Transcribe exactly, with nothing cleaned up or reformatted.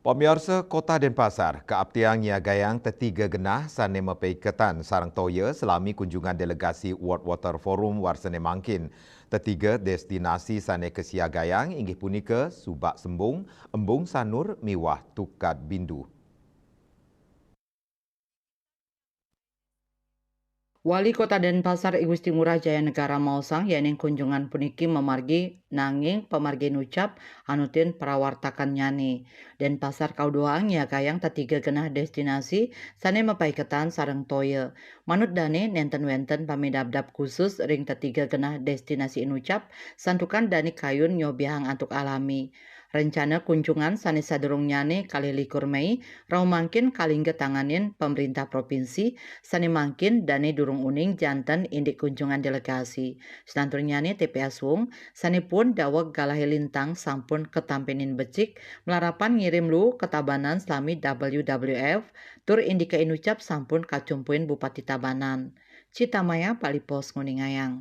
Pamiarsa, Kota Denpasar kaaptiang nyiagayang tetiga genah sane mapaiketan sareng toya salami kunjungan delegasi World Water Forum warsa ne mangkin. Tetiga destinasi sane kasiagayang inggih punika Subak Sembung, Embung Sanur miwah Tukad Bindu. Wali Kota Denpasar I Gusti Ngurah Jaya Negara maosang yening kunjungan puniki mamargi nanging pamargi inucap anutin prawartakannyane. Denpasar kauduhang nyiagayang tetiga genah destinasi sane mapaiketan sareng toya. Manut dane nenten wenten pamidabdab khusus ring tetiga genah destinasi inucap, santukan dane kayun nyobihang antuk alami. Rencana kunjungan sane sadurungnyane kalih likur Mei rauh mangkin kalingga tanganin pamrintah provinsi sane mangkin dane durung uning janten indik kunjungan delegasi. Selanturnyane T P A Suung sane pun daweg galahe lintang sampun katampenin becik malarapan ngirim lu ka Tabanan salami W W F tur indika inucap sampun kacumpuin Bupati Tabanan. Citamaya Bali Post nguningayang.